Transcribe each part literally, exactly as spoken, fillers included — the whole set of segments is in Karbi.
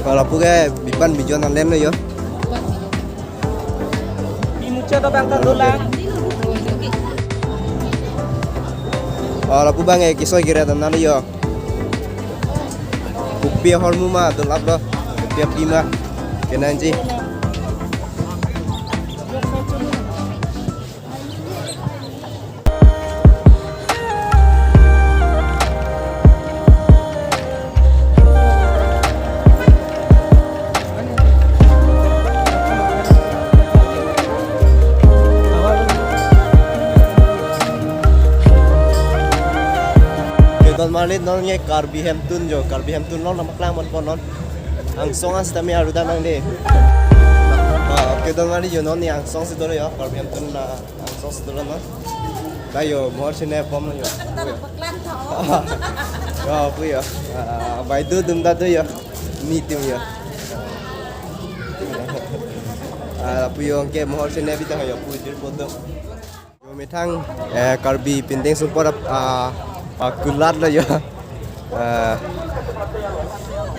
Kalau lapu ke bipan bijon anlen lo yo. Di mucha to bang ta dolang. Oh, lapu bang eh kisoi kira tanah lo yo. Kopi ahormu ma dolap lo. Kopi api ma. Kenanji. Kedon mali non ye Karbi Hemtun jo, Karbi Hemtun non nama klang mon pon non. Angsong an sitame aru dan nang de. Ah, kedon mali jo non ye angsong si dolo yo, Karbi Hemtun na angsong si dolo non. Tayo, mohor sine bom yo. Paklang tho. Yo, pu yo. Ah, baidu dum da do yo. Ni tim yo. Ah, pu yo ke mohor sine bi tang yo, pu jir foto. Yo methang, eh, Karbi pindeng sumpot ap-, ah, ah, kulat lo yo. Ah,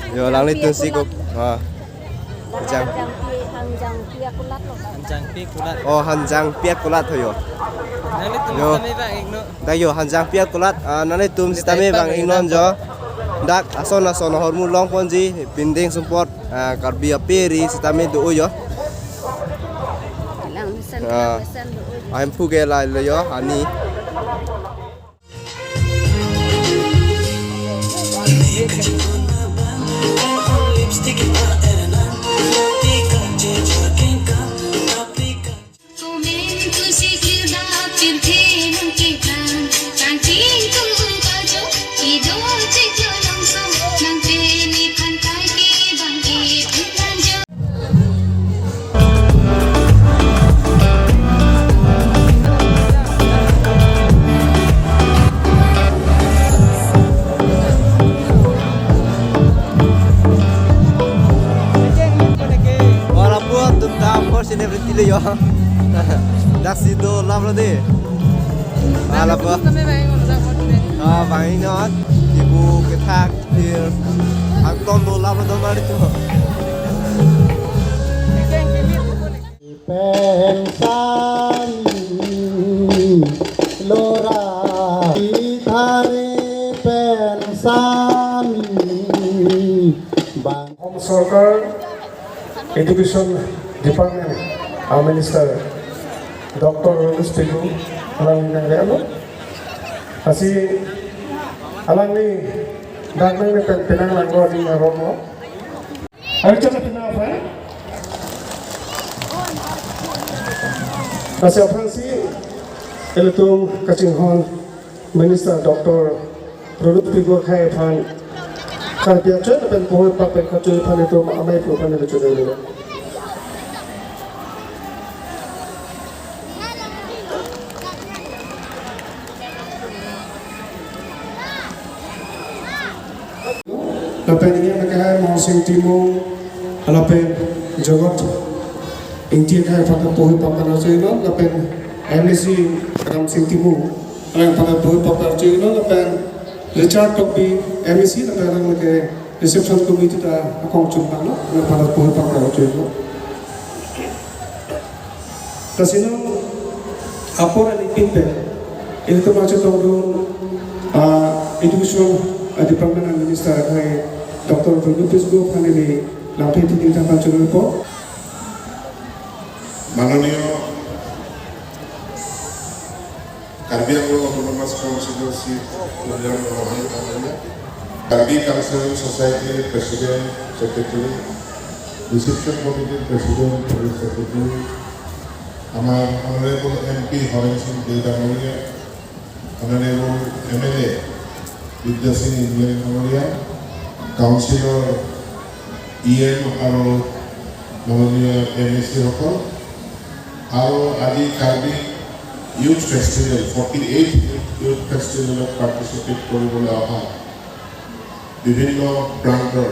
yo langli tun si kok. Ah. Hanjang. Hanjangpi, Hanjangpi akulat lo, Pak. Hanjangpi kulat. Oh, Hanjangpi akulat ho yo. Nanglitum yo. Sitame bang ingno. Dak yo, Hanjangpi akulat, ah, nanglitum sitame bang ingnon jo. Dak ason ason ahormu long ponji, pindeng sumpot, ah, Karbi ape ri sitame do yo. Lang mesen, ah, lang mesen do. Ahemphu ke la lo yo, ani. Wala pu atum ta for celebrity le yo. Dak si dolap lo de. Wala pu. Kami bang ingnon sa mo de. Ah, bang ingnon. Ibu ketak. Phir angton dolap lo don mari tu. Pen sami lora ithare pen sami bang. Assam চৰকাৰৰ education department, আহ, minister doctor Ranoj Pegu, alangli nangli alo. Lasi alangli dak nangli pen penang langgo aning aromo. Ayo, coba tenang apa? Lasi aphrangsi ilitum kachinghon Minister Doctor Ronit Peguwa akhai aphan Karbi ajoine pen pohoi papen kachui aphan itum amei pu aphan itum chudeng dulu. Lapen ini akhai Mohor Sing Timung, lapen Jogot Ingti akhai aphan pohoi papen arjunon, lapen M A C Ram Sing Timung, alang aphan pohoi papen arjunon, lapen Richard Tokbi M A C, lapen alang ke reception committee ta akong chunpang lo, lapen aphan pohoi papen arjunon. Kasino apor ani pin pen, ilitum kachetongdun, ah, education, ah, department a minister akhai Doctor Ronit Peguwa aphan neli lamthe titing tangka chunpo. মাননীয় কাৰ্বি আংলং অট'নমাছ কাউন্সিলৰ চিফ কল্যাণ গোহাঁই ডাঙৰীয়া, Karbi Cultural Society President, Secretary, Reception Committee President, Secretary, আমাৰ Honorable M P Haren Singh Bey ডাঙৰীয়া, Honorable M L A Bidya Singh Engleng ডাঙৰীয়া, Councillor, E M আৰু মাননীয় M A C সকল, আৰু আজি Karbi youth festival, forty eighth youth ফেষ্টিভেলত পাৰ্টিচিপেট কৰিবলৈ অহা বিভিন্ন প্ৰান্তৰ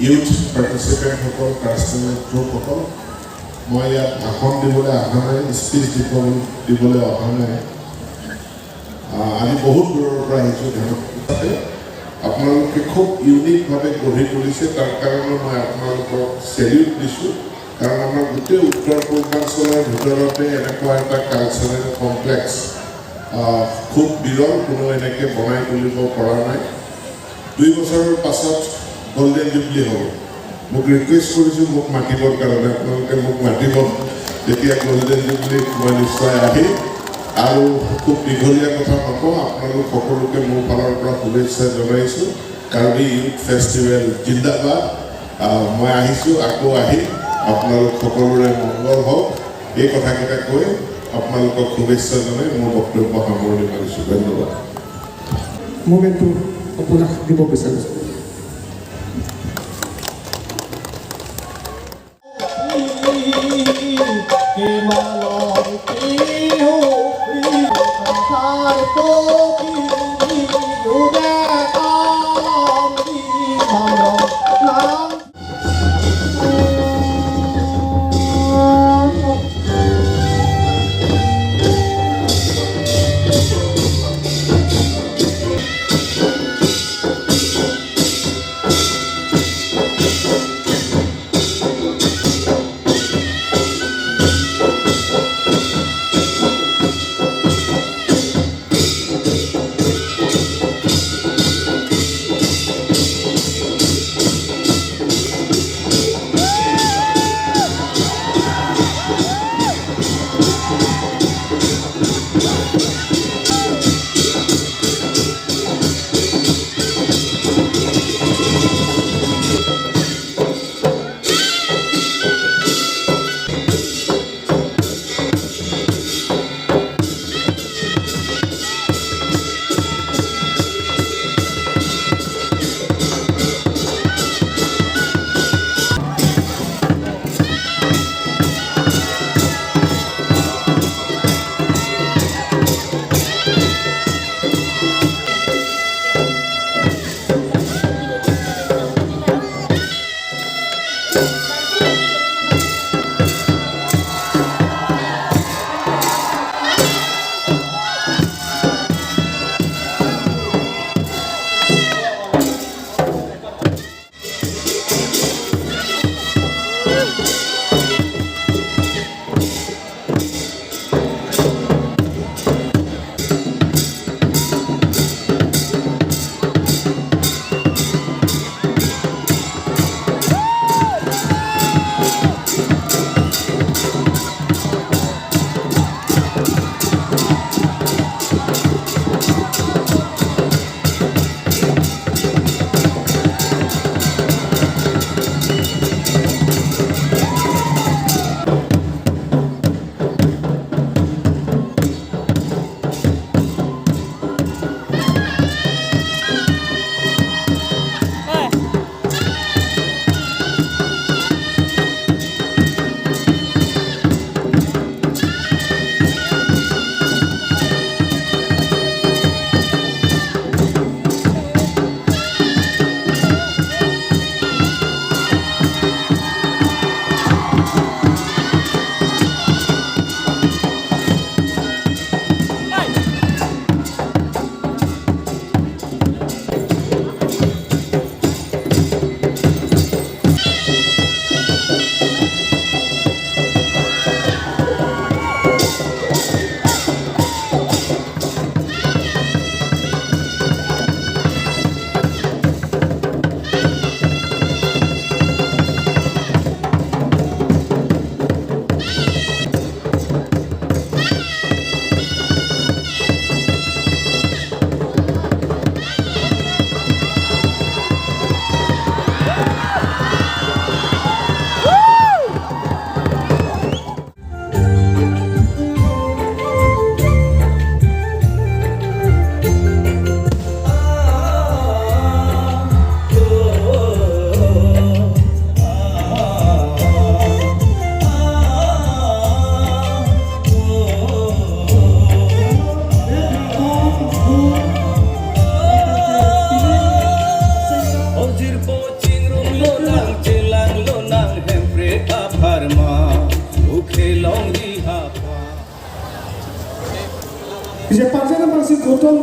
ইউথ পাৰ্টিচিপেণ্টসকল, কালচাৰেল গ্ৰুপসকল, মই ইয়াত ভাষণ দিবলৈ অহা নাই, স্পীচ দিব, দিবলৈ অহা নাই। আহ, আমি বহুত দূৰৰ পৰা আহিছোঁ ধেমাজি। আপোনালোকে খুব ইউনিকভাৱে গঢ়ি তুলিছে, তাৰ কাৰণে মই আপোনালোকক চেলিউট দিছোঁ। কাৰণ আমাৰ গোটেই উত্তৰ পূৰ্বাঞ্চলৰ ভিতৰতে এনেকুৱা এটা কালচাৰেল কমপ্লেক্স, আহ, খুব বিৰল, কোনো এনেকে বনাই তুলিব পৰা নাই। দুই বছৰৰ পাছত গল্ডেন জুবলি হ'ব। মোক ৰিকুৱেষ্ট কৰিছোঁ মোক মাতিবৰ কাৰণে, আপোনালোকে মোক মাতিব, তেতিয়া গল্ডেন জুবলিত মই নিশ্চয় আহিম। আৰু খুব দীঘলীয়া কথা নকওঁ, আপোনালোক সকলোকে মোৰ ফালৰ পৰা শুভেচ্ছা জনাইছোঁ। কাৰ্বি ইউথ ফেষ্টিভেল জিন্দাবাদ। আহ, মই আহিছোঁ, আকৌ আহিম। আপোনালোক সকলোৰে মংগল হওক। এই কথাকেইটা কৈ আপোনালোকক শুভেচ্ছা জনাই মোৰ বক্তব্য সামৰণি মাৰিছোঁ। ধন্যবাদ। মমেণ্টটো আপোনাক দিব বিচাৰিছোঁ।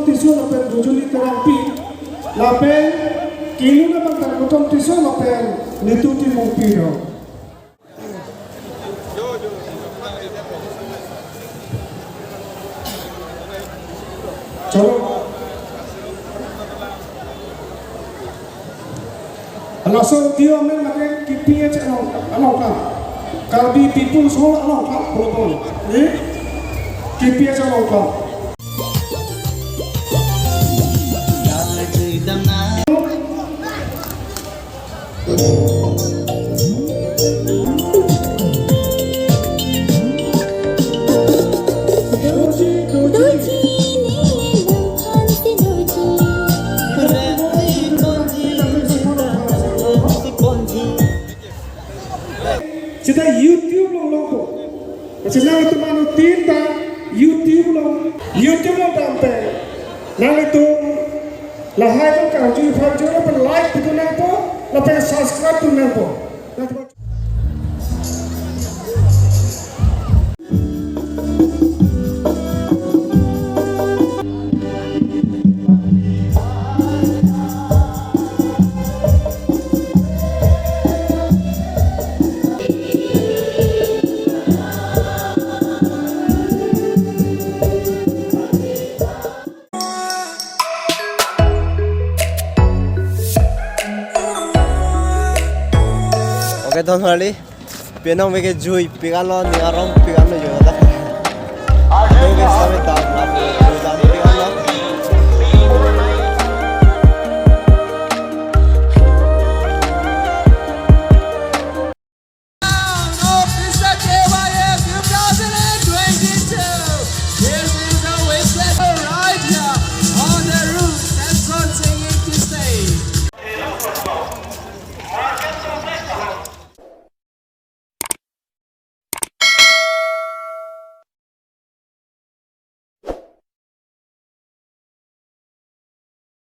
Tisso lapen Bujuli Terangpi, lapen kelun abang Tarkotong Tisso lapen Nitu Timungpi do. Chalo. Laso audio amen lake K P H along, along ka. Karbi People's Hall along ka, pulo pulo. Eh? K P H along ka. Sita YouTube along longpo. Kasi nangtum anutin ta YouTube along, YouTube along dampe. Nangtum lahai ko kangju phanju lapen like tu nangpo, lapen subscribe tu nangpo. Okay, don hali. Penang beke jui, pegalo ni arong, pegalo